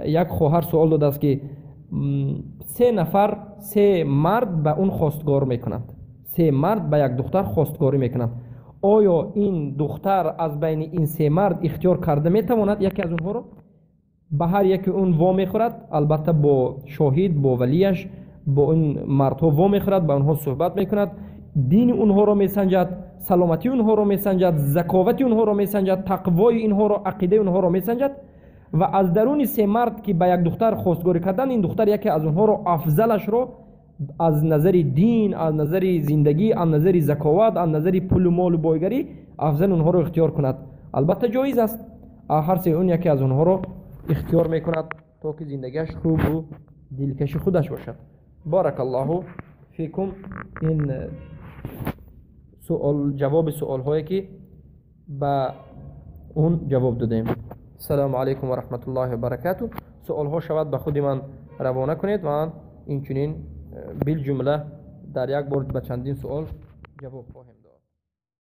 Як хоҳар суол додааст, ки се нафар, се мард ба он хостгор мекунанд, се мард ба як духтар хостгорӣ мекунанд. Оё ин духтар аз байни ин се мард ихтиёр карда метавонад яке аз онҳоро? Ба ҳар яке он во мехӯрад, албатта бо шоҳид, бо валияш, бо ин мардҳо во мехӯрад, ба онҳо суҳбат мекунад, дини онҳоро месанҷад, саломатии онҳоро месанҷад, заковати онҳоро месанҷад, тақвои инҳоро, ақидаи онҳоро месанҷад ва аз даруни се мард, ки ба як духтар хостгорӣ карданд, ин духтар яке аз онҳоро, афзалашро аз назари дин, аз назари зиндагӣ, аз назари заковат, аз назари пулу молу бойгарӣ афзали онҳоро ихтиёр кунад. Албатта ҷоиз аст, ҳар се он яке аз онҳоро ихтиёр мекунад, то ки зиндагиаш хубу дилкаши худаш бошад. Баракаллоҳу фикум. Ин суол ҷавоби суолҳое, ки ба он ҷавоб додем. Ассалому алайкум ва раҳматуллоҳи ва баракату. Суолҳо шавад, ба худи ман равона кунед, ман инчунин билҷумла дар як бор ба чандин суол ҷавоб хоҳем.